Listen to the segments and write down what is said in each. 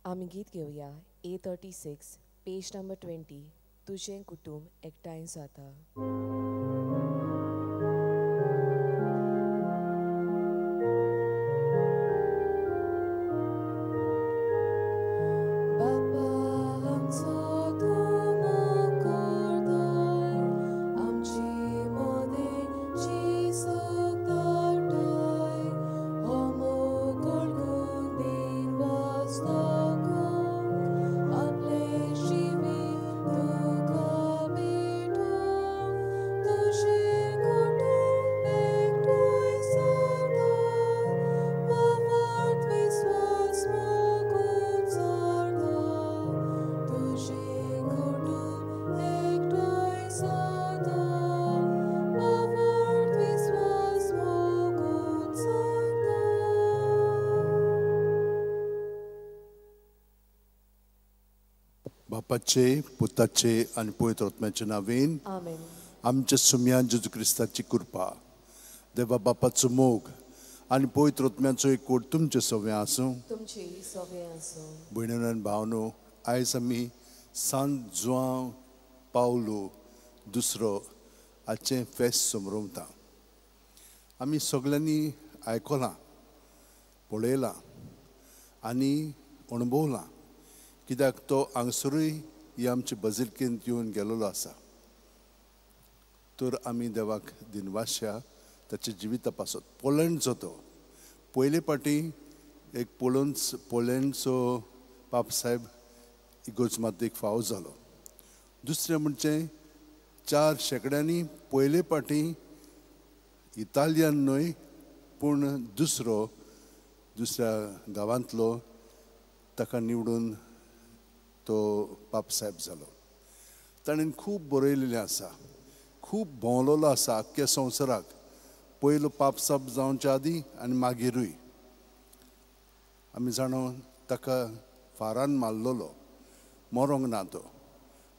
आमी गीत घेवया A36 page number 20 तुजें कुटुंब एकठांय जाता. बापाचे पुताचे आनी पवित्र आत्म्याचे नांवान आमेन. आमच्या सुम्यान जेजू क्रिस्ताची कृपा, देवा बापाचो मोग आनी पवित्र आत्म्याचो एकवट तुमचे सगळें आसूं. तुमचे सगळें आसूं. भयणीनो आनी भावनो, आयज आमी सांत जुआंव पावलो दुसरो हाचें फेस्त समरोवता. आमी सगळ्यांनी आयकलां, पळयलां आनी अणभवलां, कित्याक तो हांगसरूय ही आमचे बजिलकेंत येवन गेलेलो आसा. तर आमी देवाक दिनवासया ताच्या जिविता पासत. पोलंडचो तो पयले फावटी एक पोलंडचो पापसाहेब इगोर्ज मातेक फावो जालो. दुसरें म्हणजे 4 शेंकड्यांनी पयले फावटी इतालियन न्हय पूण दुसरो दुसऱ्या गांवांतलो ताका निवडून तो पापसाहेब जालो. ताणें खूब बरयलेलें आसा, खूब भोंवलोलो आसा आख्ख्या संवसाराक. पयलो पापसाहेब जावच्या आदीं आनी मागीरूय आमी जाणो ताका फारान मारलेलो, मरोंक ना तो,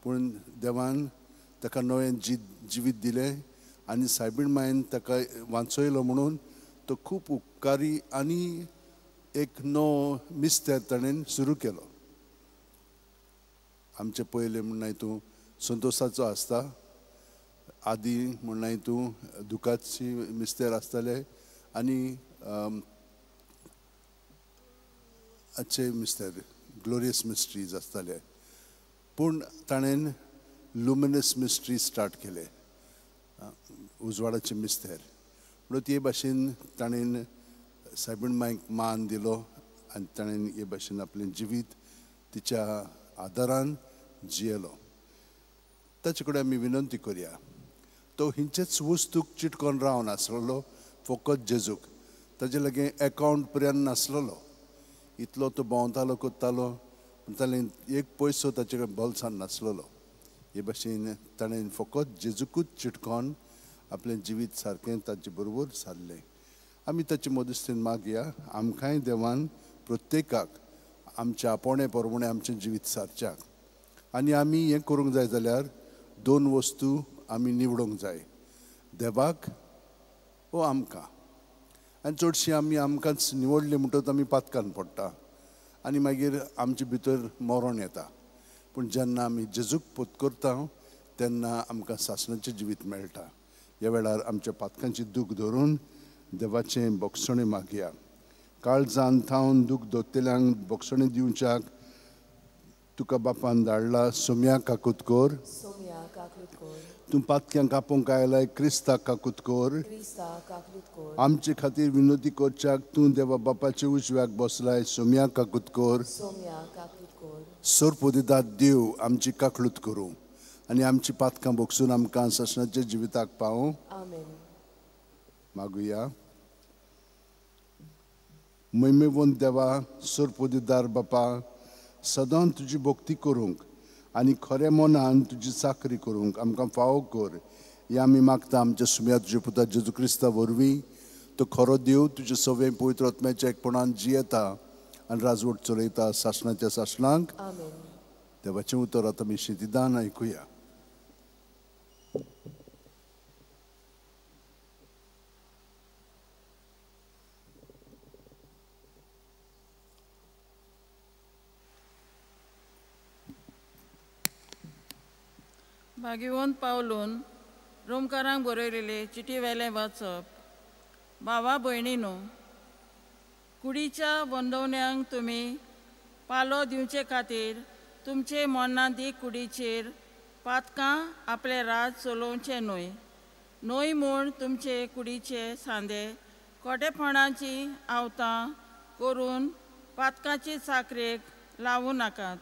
पूण देवान ताका नवें जिवीत दिलें आनी सायबीण मायन ताका वांचयलो म्हणून तो खूब उपकारी आनी एक नवो मिस्तेर ताणें सुरू केलो. आमचे पयले म्हणनाय तूं संतोशाचो आसता, आदी म्हणनाय तूं दुखाची मिस्तेर आसताले आनी आजचे मिस्तेर ग्लोरियस मिस्ट्रीज आसताले, पूण ताणें लुमिनस मिस्ट्री स्टार्ट केले, उजवाडाचे मिस्तेर. म्हणून ते भाशेन ताणें सायबीण मायक मान दिलो आनी ताणें हे भाशेन आपलें जिवीत तिच्या आदारान जियेलो. ताचे कडेन आमी विनंती करया. तो हिंचेच वस्तूक चिटकोन रावन आसलेलो, फकत जेजूक. ताजे लागीं एकावंट पर्यंत नासलेलो, इतलो तो भोंवतालो करतालो, पूण ताणें एक पयसो ताचे कडेन बोल्सान नासलेलो. हे भाशेन ताणें फकत जेजूकूच चिटकोन आपलें जिवीत सारकें ताचे बरोबर सारलें. आमी ताचे मदस्तीन मागया आमकांय देवान प्रत्येकाक आमच्या आपोवणे परवणे आमचें जिवीत सारच्याक. आनी आमी हें करूंक जाय जाल्यार 2 वस्तू आमी निवडूंक जाय, देवाक वो आमकां. आनी चडशी आमी आमकांच निवडली म्हणटकच आमी पातकान पडटा आनी मागीर आमचे भितर मरण येता. पूण जेन्ना आमी जेजूक पोत करता तेन्ना आमकां सासणाचें जिवीत मेळटा. ह्या वेळार आमच्या पातकांची दूख धरून देवाचें बोगसणें मागया. काळजान थावन दूख दोत्तेल्यांक बोगसणें दिवच्याक तुका बापान धाडला. सोम्या काकूत कर, तूं पातक्यांक आपोवंक आयलाय, क्रिस्ताक काकूत कर. आमचे खातीर विनोदी करच्याक तूं देवा बापाचे उजव्याक बसलाय. सोम्या काकूत कर. सोरपोदिदात देव आमची काकलूत करूं आनी आमची पातकां बोगसून आमकां सासणाच्या जिविताक पावूं. मागुया. मैमेवंत देवा, सोरपोदिदार बापा, सदां तुजी भक्ती करूंक आनी खऱ्या मनान तुजी चाकरी करूंक आमकां फावो कर. हें आमी मागता आमच्या सुम्या तुज्या पुता जेजू क्रिस्ता वरवीं. तो खरो देव तुजे सगळें पवित्र आत्म्याच्या एकपणान जियेता आनी राजवट चलयता सासणाच्या सासणाक. देवाचें उतर आतां आमी शितिदान आयकुया. भाग्यवंत पावलून रोमकारांक बरयलेले चिटी वेलें वाचप. भावा भयणीनो, कुडीच्या वंदवण्यांक तुमी पालो दिवचे खातीर तुमचे मनांदी कुडीचेर पातकां आपलें राज चलोवचें न्हय न्हय म्हूण तुमचे कुडीचे सांदे खोटेपणाची आवतां करून पातकाची चाकरेक लावूं नाकात,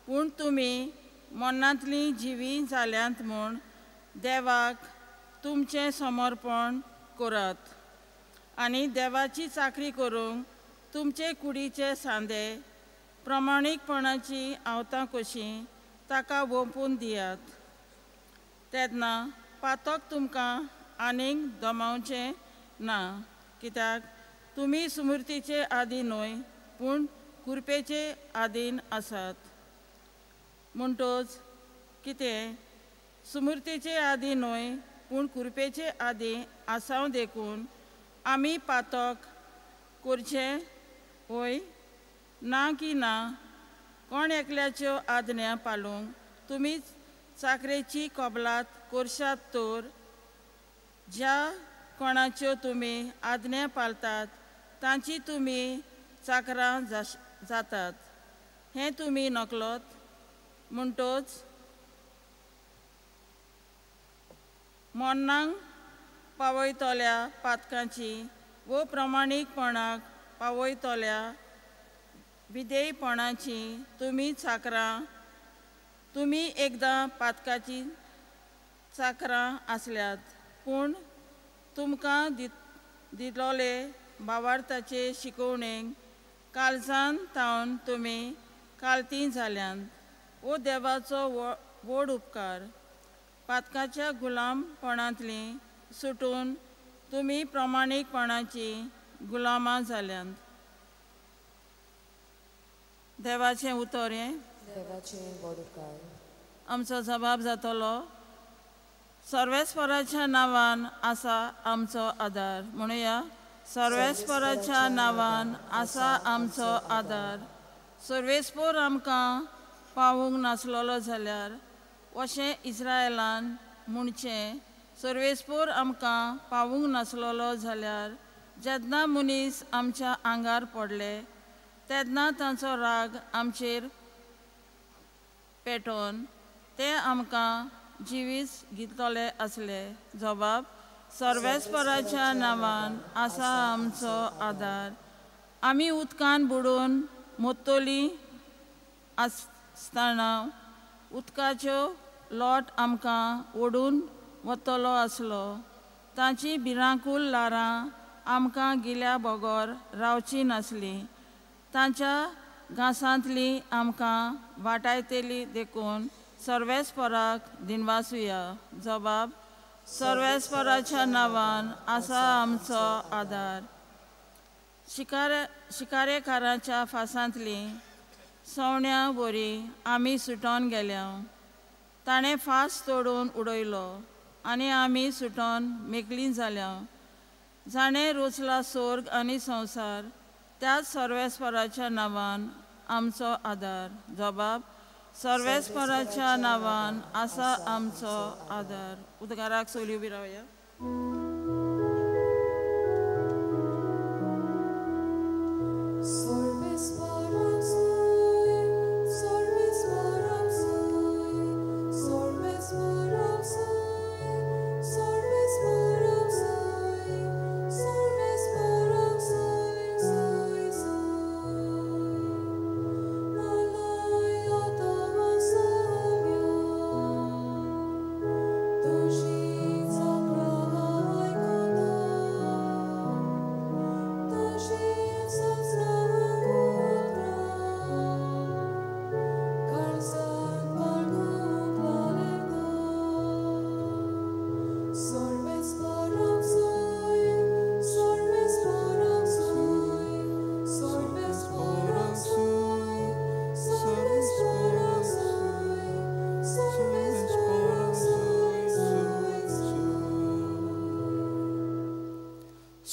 पूण तुमी मनांतलीं जिवीं जाल्यांत म्हूण देवाक तुमचें समर्पण करात आनी देवाची चाकरी करूंक तुमचे कुडीचे सांदे प्रमाणीकपणाची आवतां कशीं ताका वोंपून दियात. तेन्ना पातक तुमकां आनीक दमावचें ना, कित्याक तुमी सुमूर्तीचे आदी न्हय पूण कुरपेचे आदीन आसात. म्हणटच कितें सुमूर्तीचे आदी न्हय पूण कुरपेचे आदी आसाव देखून आमी पातक करचें होय ना की ना? कोण एकल्याच्यो आज्ञा पाळूंक तुमी चाकरेची कबलात करशात तर ज्या कोणाच्यो तुमी आज्ञा पाळतात तांची तुमी चाकरां जातात हें तुमी नकलत. म्हणटच मरणाक पावयतल्या पातकांची वो प्रमाणीकपणाक पावयतल्या विधेयपणाची तुमी चाकरां तुमी एकदां पातकाची चाकरां आसल्यात, पूण तुमकां दिलोले भावार्थाचे शिकोवणेक काळजान तावन तुमी कालती जाल्यांत. हो देवाचो व्हड उपकार. पातकाच्या गुलामपणांतली सुटून तुमी प्रमाणीकपणाची गुलामां जाल्यांत. देवाचें उतर हें देवाचें व्हड उपकार. आमचो जबाब जातलो सर्वेस्पराच्या नांवान आसा आमचो आदार. म्हणुया, सर्वेस्पराच्या नांवान आसा आमचो आदार. सर्वेस्पोर आमकां पावूंक नासलेलो जाल्यार अशें इस्रायलान म्हणचें, सर्वेस्पोर आमकां पावूंक नासलेलो जाल्यार जेन्ना मनीस आमच्या आंगार पडले तेन्ना तांचो राग आमचेर पेटोवन ते आमकां जिवीत घेतले आसले. जबाब सर्वेस्पराच्या नांवान आसा आमचो आदार. आमी उदकान बुडून मोत्तोली आसतना उदकाच्यो लोट आमकां ओडून वतलो आसलो. तांची भिरांकूल ल्हारां आमकां गेल्या बगर रावची नासली. तांच्या घांसांतली आमकां वाटायतली देखून सर्वेस्पराक दिनवासुया. जबाब सर्वेस्पराच्या नांवान आसा आमचो आदार. शिकारेकाराच्या फासांतली सवण्या वरी आमी सुटोन गेल्या. ताणें फास तोडून उडयलो आनी आमी सुटोन मेकळी जाल्या. जाणें रोचला स्वर्ग आनी संवसार त्याच सर्वेस्पराच्या नांवान आमचो आदार. जबाब सर्वेस्पराच्या नांवान आसा आमचो आदार. उदकाराक सोली उबी रावया.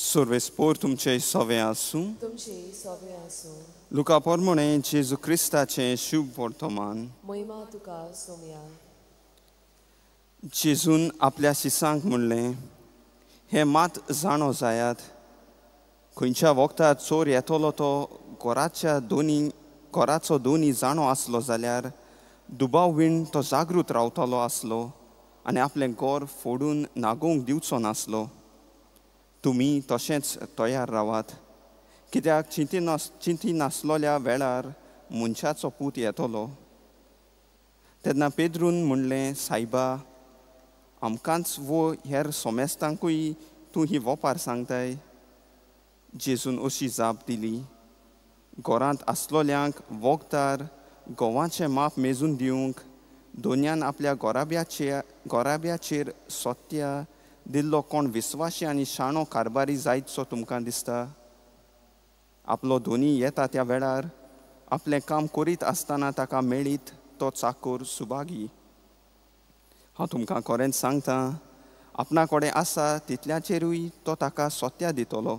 सर्वेस्पोर तुमचे सवे आसूं. तुमचे सवे आसूं. लुका पोरमोणे जेजू क्रिस्ताचें शुभ वर्तमान. महिमा तुका सोम्या. जेजून आपल्या शिसांक म्हणलें, हें मात जाणो जायात, खंयच्या वखदार चोर येतलो तो घराचो दोनी जाणो आसलो जाल्यार दुबाव विण तो जागृत रावतलो आसलो आनी आपलें घर फोडून नागोवंक दिवचो नासलो. तुमी तशेंच तयार रावात, कित्याक चिंती नासलोल्या वेळार मनशाचो पूत येतलो. तेन्ना पेद्रून म्हणलें, सायबा, आमकांच वो हेर सोमेस्तांकूय तूं ही वोपार सांगताय? जेजून अशी जाप दिली, घरांत आसलोल्यांक वखदार गोवाचें माप मेजून दिवंक दोनयान आपल्या गोराब्याचेर सोत्या दिल्लो कोण विस्वाशी आनी शाणो कारबारी जायतसो तुमकां दिसता? आपलो दोनी येता त्या वेळार आपलें काम करीत आसतना ताका मेळीत तो चाकोर सुभागी. हांव तुमकां खरेंच सांगता, आपणा कडेन आसा तितल्याचेरूय तो ताका सोत्या दितलो.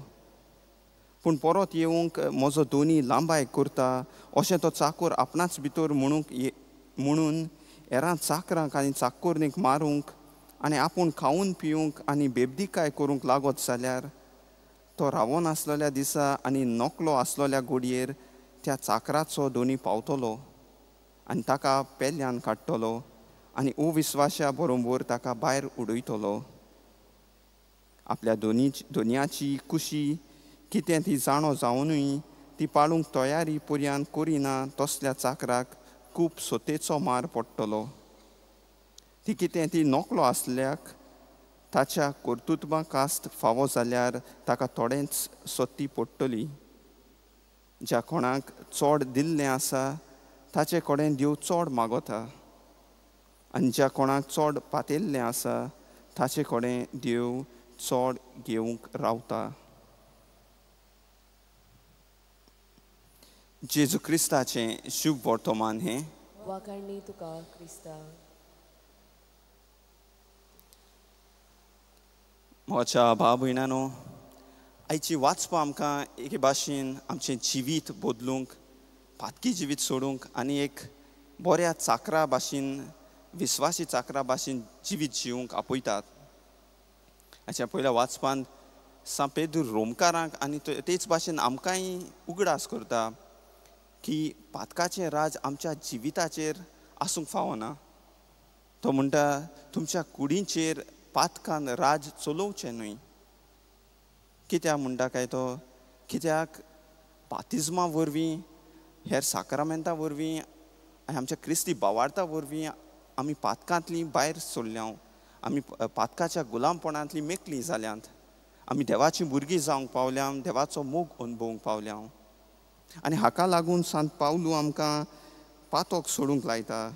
पूण परत येवंक म्हजो दोनी लांबाय करता अशें तो चाकोर आपणाच भितर म्हणून हेरां चाकरांक आनी चाकोरणीक मारूंक आनी आपूण खावन पिवंक आनी बेबदीकाय करूंक लागत जाल्यार तो रावोन आसलेल्या दिसा आनी नोकलो आसलेल्या गोडयेर त्या चाकराचो दोनी पावतलो आनी ताका पेल्यान काडटलो आनी अविस्वाशा बरोबर ताका भायर उडयतलो. आपल्या दोनयाची कुशी कितें ती जाणो जावनूय ती पाळूंक तयारी पर्यान करिना तसल्या चाकराक खूब सोतेचो मार पडटलो. ती कितें ती नोकलो आसल्याक ताच्या कर्तुत्वा कास्त फावो जाल्यार ताका थोडेंच सोती पडटली. ज्या कोणाक चड दिल्लें आसा ताचे कडेन देव चड मागता आनी ज्या कोणाक चड पातेल्लें आसा ताचे कडेन देव चड घेवंक रावता. जेजू क्रिस्ताचें शुभ वर्तमान हें. वाखाणणी तुका क्रिस्ता. म्हज्या भाव भयणानो, आयची वाचपा आमकां एके भाशेन आमचें जिवीत बदलूंक, पातकी जिवीत सोडूंक आनी एक बऱ्या चाकरा भाशेन, विस्वासी चाकरा भाशेन जिवीत जिवंक आपयतात. आयच्या पयल्या वाचपांत सांत पेद्रू रोमकारांक आनी तेच भाशेन आमकांय उगडास करता की पातकाचें राज आमच्या जिविताचेर आसूंक फावना. तो म्हणटा, तुमच्या कुडींचेर पातकान राज चलोवचें न्हय. कित्याक म्हणटा काय तो? कित्याक बातिज्मा वरवीं, हेर साक्रामेंता वरवीं आनी आमच्या क्रिस्ती बावार्ता वरवीं आमी पातकांतलीं भायर सोडल्या, आमी पातकाच्या गुलामपणांतलीं मेकळीं जाल्यांत, आमी देवाचीं भुरगीं जावंक पावल्या, देवाचो मोग अणभवूंक पावल्या. आनी हाका लागून सांत पावलू आमकां पातक सोडूंक लायता.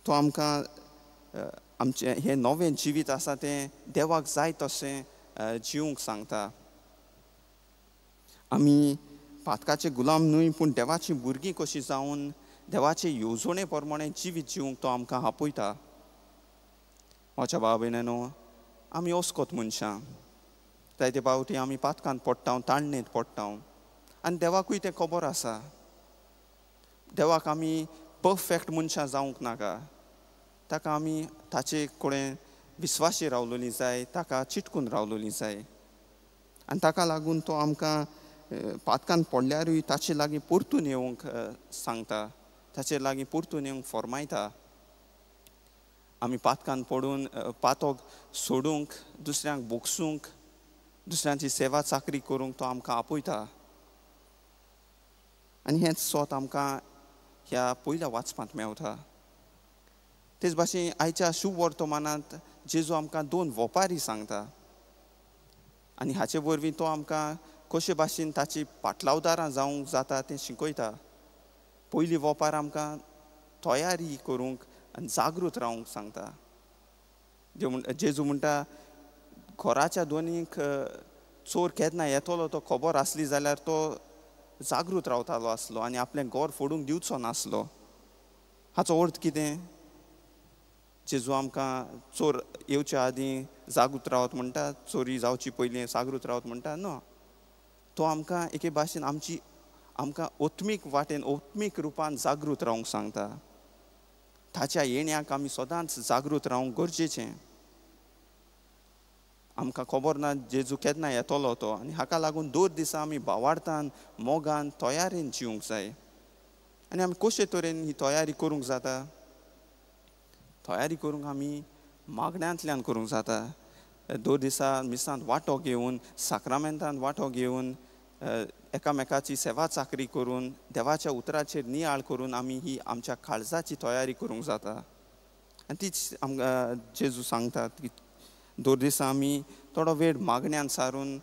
तो आमकां आमचें हें नवें जिवीत आसा तें देवाक जाय तशें जिवंक सांगता. आमी पातकाचे गुलाम न्हय पूण देवाचीं भुरगीं कशीं जावन देवाचे येवजणे प्रमाणे जिवीत जिवंक तो आमकां आपयता. म्हज्या भाव भयणांनो, आमी अस्कत मनशां, जायते फावटी आमी पातकांत पडटा, ताणणेंत पडटा आनी देवाकूय तें खबर आसा. देवाक आमी परफेक्ट मनशां जावंक नाका, ताका आमी ताचे कडेन विस्वाशी रावलोली जाय, ताका चिटकून रावलोली जाय. आनी ताका लागून तो आमकां पातकान पडल्यारूय ताचे लागीं परतून येवंक सांगता, ताचे लागीं परतून येवंक फॉर्मायता. आमी पातकान पडून पातक सोडूंक, दुसऱ्यांक बोगसूंक, दुसऱ्यांची सेवा चाकरी करूंक तो आमकां आपयता. आनी हेंच सोत आमकां ह्या पयल्या वाचपांत मेवता. तेच भाशेन आयच्या शुभ वर्तमानांत जेजू आमकां दोन वोपारी सांगता आनी हाचे वरवीं तो आमकां कशे भाशेन ताची पाटलावदारां जावंक जाता तें शिकयता. पयली वोपार आमकां तयारी करूंक आनी जागृत रावंक सांगता. जेजू म्हणटा, घराच्या दोनीक चोर केन्ना येतलो तो खबर आसली जाल्यार तो जागृत रावतालो आसलो आनी आपलें घर फोडूंक दिवचो नासलो. हाचो अर्थ कितें? जेजू आमकां चोर येवच्या आदीं जागृत रावत म्हणटा, चोरी जावची पयलीं जागृत रावत म्हणटा न्हू. तो आमकां एके भाशेन आमची आमकां ओत्मीक वाटेन, ओत्मीक रुपान जागृत रावंक सांगता. ताच्या येण्याक आमी सदांच जागृत रावंक गरजेचें. आमकां खबर ना जेजू केन्ना येतलो तो, आनी हाका लागून दर दिसा आमी भावार्थान मोगान तयारेन जिवंक जाय. आनी आमी कशे तरेन ही तयारी करूंक जाता? तयारी करूंक आमी मागण्यांतल्यान करूंक जाता. दर दिसा मिसांत वांटो घेवन, साक्रामेंतांत वांटो घेवन, एकामेकाची सेवा चाकरी करून, देवाच्या उतराचेर नियाळ करून आमी ही आमच्या काळजाची तयारी करूंक जाता. आनी तीच आमकां जेजू सांगतात की दर दिसा आमी थोडो वेळ मागण्यान सारून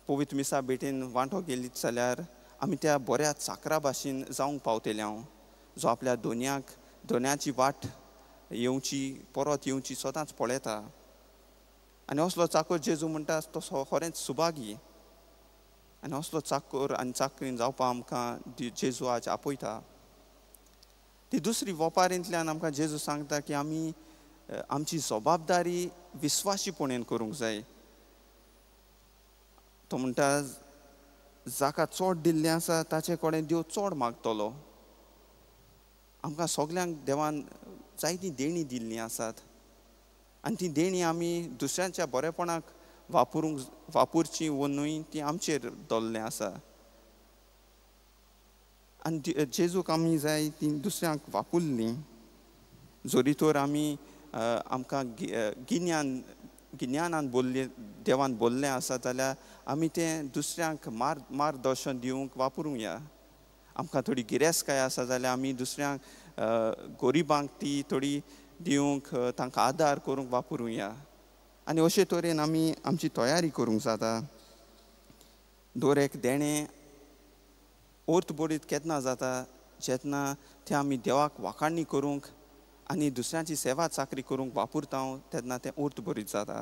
पवित्र मिसा भेटेन वांटो घेतलीच जाल्यार आमी त्या बऱ्या चाकरा भाशेन जावंक पावतले हांव, जो आपल्या दोनयाक दोनयाची वाट येवची परत येवची सदांच पळयता. आनी असलो चाकर जेजू म्हणटा तो खरेंच सुभागी. आनी असलो चाकर आनी चाकरीन जावपाक आमकां जेजू आज आपयता. ती दुसरी वपारींतल्यान आमकां जेजू सांगता की आमी आमची जबाबदारी विस्वाशीपणान करूंक जाय. तो म्हणटा जाका चड दिल्लें आसा ताचे कडेन देव चड मागतलो. आमकां सगल्यांक देवान जायतीं देणीं दिल्लीं आसात आनी ती देणीं आमी दुसऱ्यांच्या बरेपणाक वापरूंक वापरची वो न्हय ती आमचेर दवरलें आसा. आनी जेजूक आमी जाय ती दुसऱ्यांक वापरलीं जरी तर आमी आमकां गिन्यान गिन्यानान बोल्ले देवान बोल्लें आसा जाल्यार आमी तें दुसऱ्यांक मार्गदर्शन दिवंक वापरूंक या. आमकां थोडी गिरेस्तकाय आसा जाल्यार आमी दुसऱ्यांक गरिबांक ती थोडी दिवंक तांकां आदार करूंक वापरूंक या. आनी अशे तरेन आमी आमची तयारी करूंक जाता. दर एक देणें अर्थ बरीत केन्ना जाता जेन्ना तें आमी देवाक वाखाणणी करूंक आनी दुसऱ्यांची सेवा चाकरी करूंक वापरता तेन्ना तें अर्थ बरीत जाता.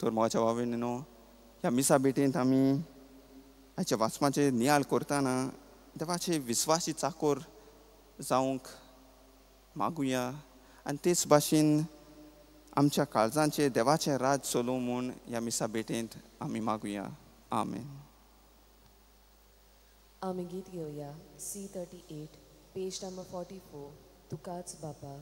तर म्हज्या भाव-भयणींनो, ह्या मिसा भेटेंत आमी हाच्या वाचपाचेर नियाळ करतना देवाचे विस्वासी चाकोर जावंक मागुया आनी तेच भाशेन आमच्या काळजांचेर देवाचें राज चलोवं म्हूण ह्या मिसा भेटेंत आमी मागुया. आमेन. आमी गीत घेवया C38 page number 44, तुकाच बापा.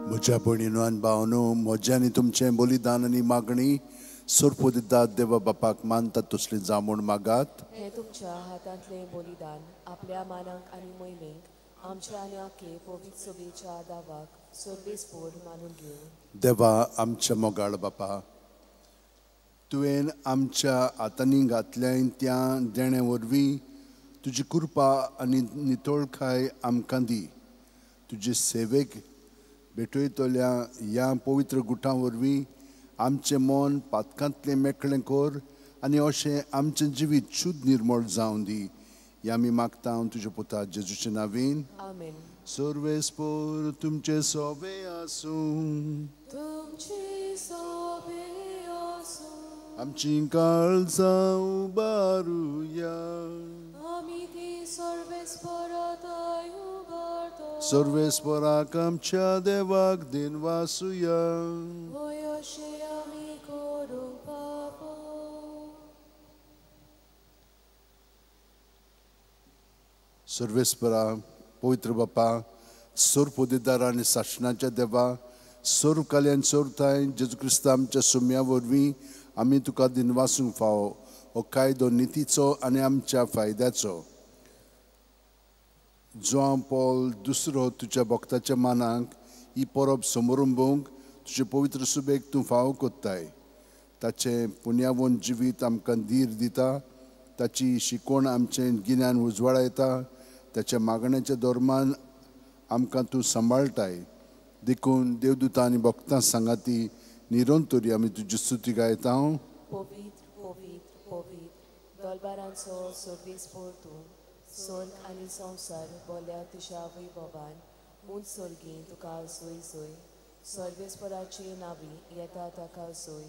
म्हज्या भयणीनो आनी भावनो, म्हजें आनी तुमचें बलिदान आनी मागणी सोरपोदिदात देवा बापाक मानतात तसली जावं म्हूण मागात. हें तुमच्या हातांतलें बलिदान आपल्या मानाक आनी मोहिमेक आमच्या आनी आखे पवित्र सभेच्या दावाक सर्वेस्पोर मानून घेवं. देवा आमच्या मोगाळ बापा, तुवें आमच्या हातांनी घातल्या त्या देणे वरवीं तुजी कृपा आनी नितळकाय आमकां दी. तुजे सेवेक भेटयतल्या ह्या पवित्र गुटां वरवीं आमचें मन पातकांतलें मेकळें कर आनी अशें आमचें जिवीत शुद्ध निर्मळ जावं दी. ह्या आमी मागता तुज्या पुता जेजूचे नांवान. आमेन. सर्वेस्पोर तुमचें सोबे आसूं. तुमचें सोबे आसूं. आमचीं काळजां उबारुया. आमी ती सर्वेस्पोराक उबारता. सर्वेस्पोराक आमच्या देवाक दिनवासुया. होय अशें आमी करूंक फावो. सर्वेस्परा पवित्र बापा, सोरपोदेदार आनी सासणाच्या देवा, सोर काल्यान सोरताय जेजू क्रिस्ता आमच्या सुम्या वरवीं आमी तुका दिनवासूंक फावो. हो कायदो नितीचो आनी आमच्या फायद्याचो. जुआंव पॉल दुसरो तुज्या भक्ताच्या मानाक ही परब समरंभूंक तुजे पवित्र सुबेक तूं फावो कोत्ताय. ताचें पुण्यावन जिवीत आमकां धीर दिता, ताची शिकवण आमचें गिन्यान उजवाडायता, ताच्या मागण्याच्या धर्मान आमकां तूं सांबाळटाय. देखून देवदूतां आनी भक्तां सांगाती निरंतरी आमी तुजी स्तुती गायता. पवित्र पवित्र पवित्र दलबारांचो सर्वेस्पोर तूं, स्वर्ग आनी संवसार बोल्या तुज्या वैभवान. उंच स्वर्गी तुका सोय सोय, सर्वेस्पराचे नावी येता ताका सोय,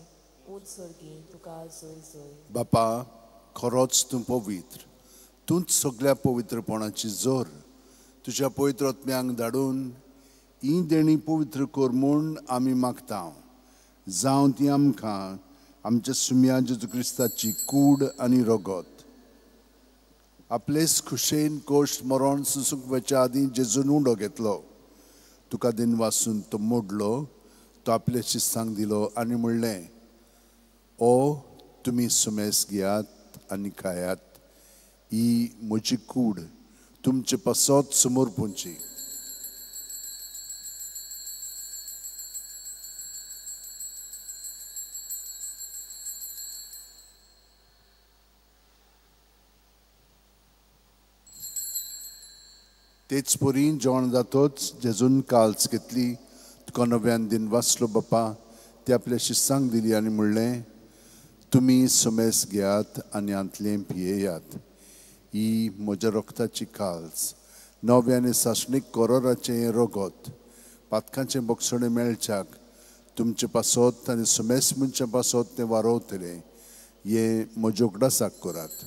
उंच स्वर्गी तुका सोय सोय. बापा, खरोच तूं पवित्र, तूंच सगळ्या पवित्रपणाची जोर. तुज्या पवित्र आत्म्यांक धाडून ही देणी पवित्र कर म्हूण आमी मागता. जावं ती आमकां आमच्या सुम्या जेजू क्रिस्ताची कूड आनी रगत. आपलेच खुशेन कोश्ट मरण सुसूंक वचच्या आदीं जेजून उंडो घेतलो, तुका दिन वासून तो मोडलो, तो आपल्या शिस्तांक दिलो आनी म्हणलें, ओ तुमी सुमेस घेयात आनी खायात, ही म्हजी कूड तुमचे पासत समर्पूंची. तेच परी जेवण जातोच जेजून काल्स घेतली, तुका नव्यान दिन वाचलो बापा, ती आपल्या शिस्तांक दिली आनी म्हणलें, तुमी सुमेस घेयात आनी हांतलें पियेयात, ही म्हज्या रक्ताची काल्स, नव्या आनी सासणीक कोरोराचें हें रगत, पातकांचें बक्षणें मेळच्याक तुमचे पासत आनी सुमेस मनशां पासत तें वारोवतलें, हें म्हज्या उगडासाक करात.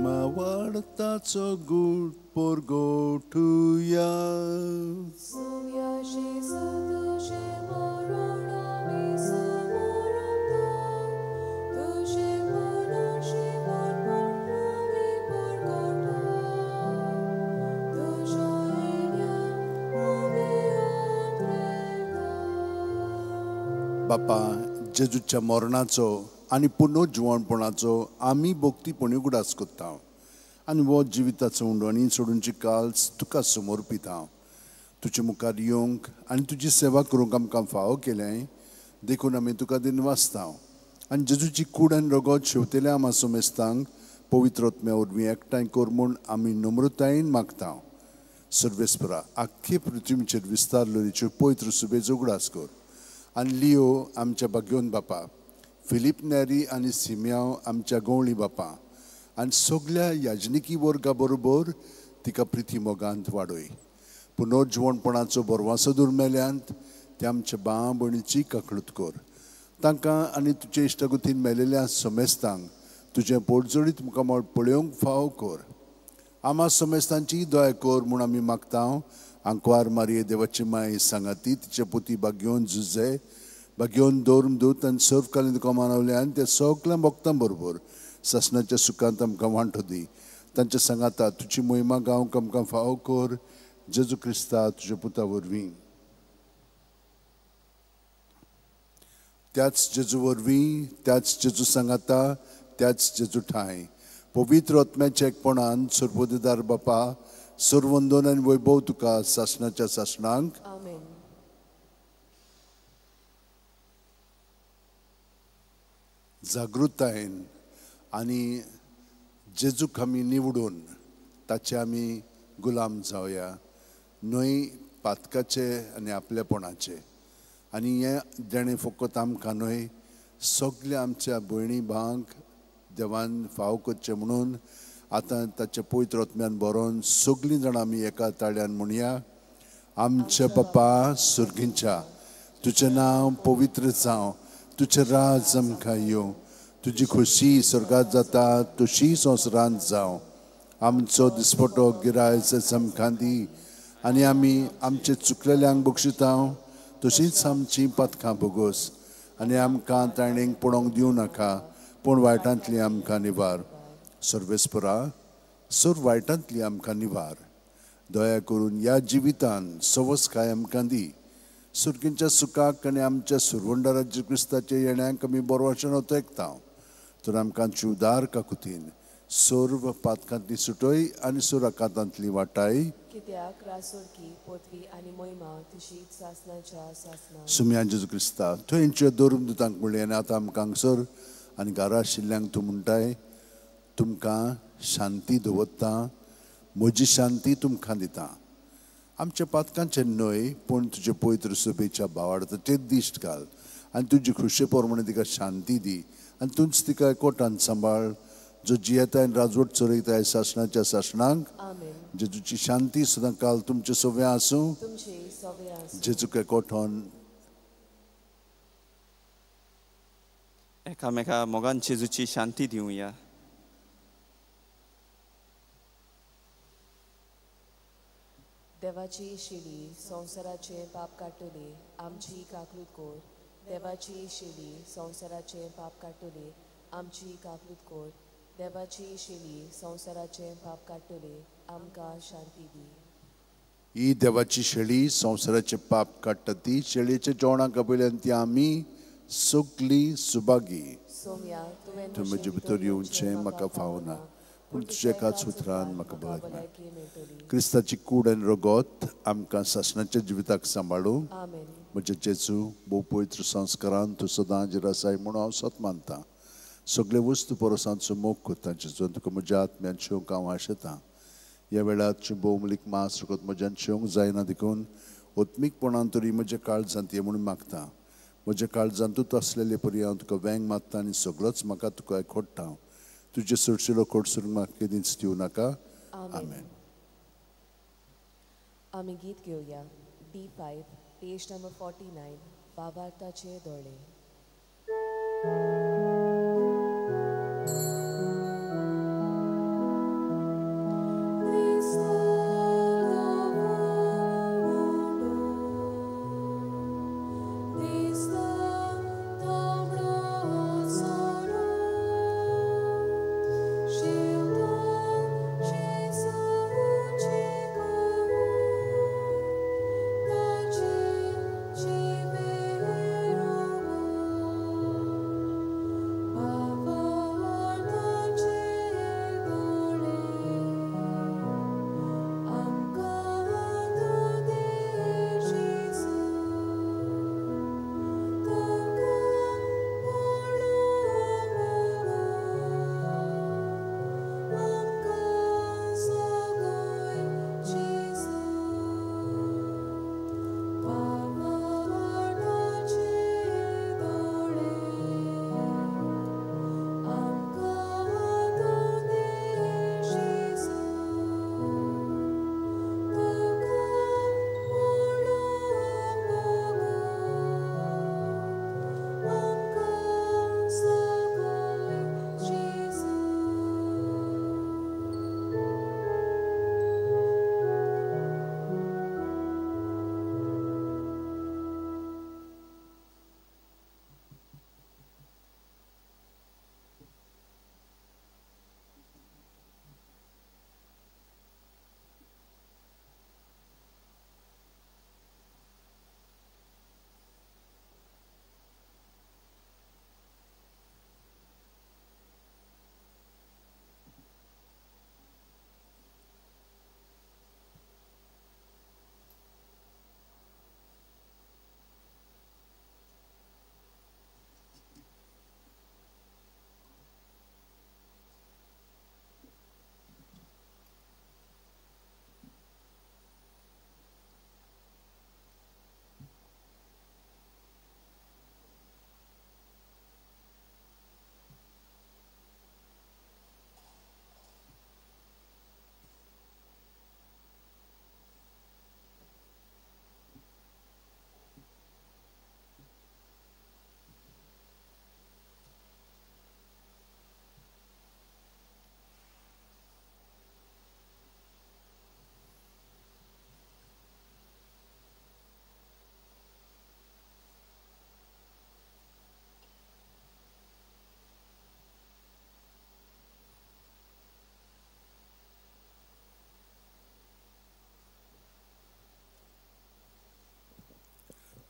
मावाडताचो गूट पोरगोठुया, बापा, जेजूच्या मरणाचो आनी पुनर्जिवणपणाचो आमी भक्तीपणी उगडास कोत्ता आनी हो जिविताचो उंडो आनी सोडूनची काल्स तुका समर्पिता. तुजे मुखार येवंक आनी तुजी सेवा करूंक आमकां फावो केलें, देखून आमी तुका दिनवासता. आनी जेजूची कूड आनी रगत शेवतेल्या आमा सोमेस्तांक पवित्र आत्म्या वरवीं एकठांय कर म्हूण आमी नम्रतायेन मागता. सर्वेस्परा, आख्खे पृथ्वीचेर विस्तारलेली पवित्र सुबेचो उगडास कर आनी लियो आमच्या भाग्योन बापा, फिलीप नेरी आनी सिम्यांव आमच्या गवळी बापा आनी सगल्या याजनिकी वर्गा बरोबर तिका प्रिती मोगांत वाडय. पुनर्जिवणपणाचो बरवासो दुर्मेल्यांत ते आमच्या भाव भयणीची काकळूत कर. तांकां आनी तुजे इश्टागतीन मेलेल्या समेस्तांक तुजें पोटजोडीत मुखामळ पळोवंक फावो कर. आमा समेस्तांची दया कर म्हूण आमी मागता. आंकवार मारये देवाची माय सांगाती तिचे पुती भाग्योन जुजे भाग्योन दवरून दूत आनी सर्वकालीन तुका मानवले आनी त्या सगल्या भक्तां बरोबर सासणाच्या सुखांत आमकां वांटो दी. तांच्या सांगाता तुजी मोहिमा गावंक आमकां फावो कर, जेजू क्रिस्ता तुज्या पुता वरवीं. त्याच जेजू वरवीं, त्याच जेजू सांगाता, त्याच जेजू ठांय पवित्र आत्म्याच्या एकपणान सर्वोदेदार बापा, सर्वंदन आनी वैभव तुका सासणाच्या सासणांक. आमेन. जागृतायेन आनी जेजूक आमी निवडून ताचे आमी गुलाम जावया, न्हय पातकाचे आनी आपलेपणाचे. आनी हें देणें फकत आमकां न्हय, सगल्या आमच्या भयणी भावांक देवान फाव करचें म्हणून आतां ताच्या पवित्र आत्म्यान बरोवन सगळीं जाणां आमी एका ताळ्यान म्हणया. आमच्या बापा सुर्गींच्या, तुजें नांव पवित्र जावं, तुजें राज आमकां येवं, तुजी खोशी स्वर्गात जाता तशी संवसारांत जावं. आमचो दिसपटो गिरायच आमकां दी आनी आमी आमचे चुकलेल्यांक बक्षिता तशींच आमचीं पातकां भोगोस आनी आमकां ताणेंक पडोवंक दिवं नाका, पूण वायटांतली आमकां निवार. सर्वेस्परा, सर्व वायटांतली आमकां निवार, दया करून ह्या जिवितान सवसकाय आमकां दी. सुर्गींच्या सुखाक आनी आमच्या सुरवंडाराच्या क्रिस्ताच्या येण्याक आमी बरो अशें तेकता. तर आमकां उदार काकुतीन सर्व पातकांतली सुटय आनी सुराकातांतली वाटाय. कित्याक रासोरकी पोतवी आनी मोहिमा तुजी सासनाच्या सासना. सुम्या जेजू क्रिस्ता थंयच्या दवरून दुतांक म्हणलें आनी आतां आमकां हांगसर आनी घरा आशिल्ल्यांक तूं म्हणटाय, तुमकां शांती दवरता, म्हजी शांती तुमकां दिता. आमच्या पातकांचें न्हय पूण तुजे पवित्र सभेच्या भावार्थाचेर दिश्ट घाल आनी तुजी खुशे प्रमाणे तिका शांती दी आनी तूंच तिका एकवटान सांबाळ, जो जियेता आनी राजवट चलयताय सासणाच्या सासणांक. जेजूची शांती सदां काल तुमचे सव्या आसूं. जेजूक एकवटान एकामेका मोगान जेजूची शांती दिवया. देवाची शिडी संवसाराचें पाप काडटली, आमची काकलूत कोर. देवाची शिडी संवसाराचें पाप काडटली, आमची काकलूत कोर. देवाची शिडी संवसाराचें पाप काडटली, आमकां शांती दी. ही देवाची शेळी संवसाराचें पाप काडटा ती शेळयेच्या जेवणाक आपयल्यान ती आमी सगळीं सुभागी. सोम्या, तूं म्हजे भितर येवचें म्हाका फावना, पूण तुज्या एकाच उतरान म्हाका भलायकी मेळटली. क्रिस्ताची कूड आनी रगत आमकां सासणाच्या जिविताक सांबाळूं. म्हजे जेजू, भोव पवित्र संस्कारान तूं सदां हाजीर आसाय म्हणून हांव सत मानतां. सगळे वस्तू परस हांचो मोग करता जेजू, तुका म्हज्या आत्म्यान शेवंक हांव आशेतां. ह्या वेळार तुजें भोवमूलीक मांस रगत म्हज्यान शेवंक जायना देखून आत्मीकपणान तरी म्हज्या काळजांत ये म्हणून मागता. म्हज्या काळजांत तूं आसलेले परी हांव तुका वेंग मारता आनी सगळोच म्हाका तुका एकवटता. तुजे सोडशिलो कोटसून म्हाका केदींच दिवं नाका. आमेन. आमी गीत घेवया D5 page number 49, बाबार्थाचे दोळे. Bye.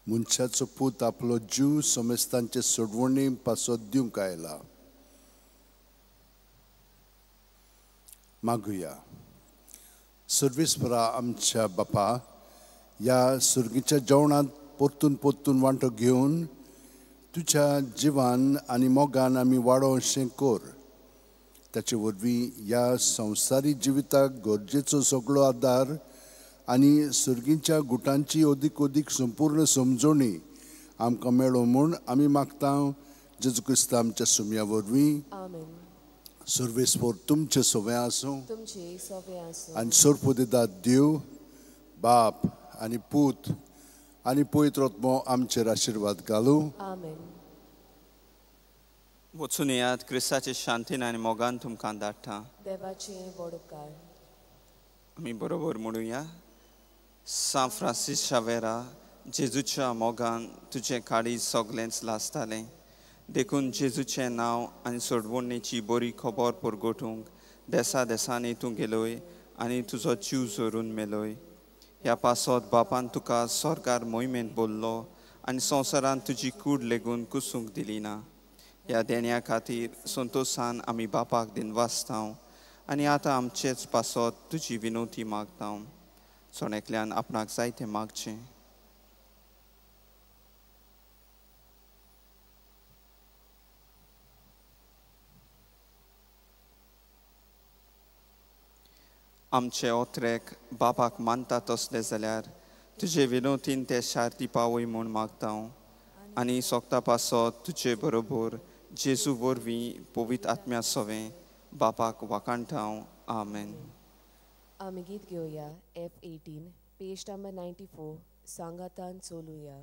मनशाचो पूत आपलो जीव समेस्तांचे सोडवणी पासत दिवंक आयला. मागुया. सर्वेस्परा आमच्या बापा, ह्या सुर्गीच्या जेवणांत परतून परतून वांटो घेवन तुज्या जिवान आनी मोगान आमी वाडो अशें कर. ताचे वरवीं ह्या संवसारी जिविताक गरजेचो सगळो आदार आनी सुर्गीच्या गुटांची अदीक अदीक संपूर्ण समजणी आमकां मेळो म्हूण आमी मागता जेजू क्रिस्त आमच्या सुम्या वरवीं. सर्वेस्पर तुमचे सोवे आसूं आनी सोरपुदिदाद देव बाप आनी पूत आनी पवित्र आत्मो आमचेर आशिर्वाद घालूं. वचून येयात, क्रिस्ताचे शांतीन आनी मोगान तुमकां धाडटा. देवाचे व्हड उपकार. आमी बरोबर म्हणुया. सांत फ्रांसीस शावेरा, जेजूच्या मोगान तुजें काळीज सगळेंच लासतालें, देखून जेजूचें नांव आनी सोडवणेची बरी खबर परगटूंक देसा देसांनी तूं गेलोय आनी तुजो जीव जोरून मेलोय. ह्या पासत बापान तुका सरकार मोहिमेंत बोल्लो आनी संवसारांत तुजी कूड लेगून कुसूंक दिली ना. ह्या देण्या खातीर संतोशान आमी बापाक दिनवासता आनी आतां आमचेच पासत तुजी विनवती मागता. सण एकल्यान आपणाक जाय तें मागचें. आमचे ओत्रेक बापाक मानता तसले जाल्यार तुजे विनवतीन ते शार्ती पावय म्हूण मागता आनी सोगता पासत तुजे बरोबर जेजू वरवीं पवित्र आत्म्या सवें बापाक वाखाणटा. आमेन. आमी गीत घेवया F 18 page number 94 सांगातान चलुया.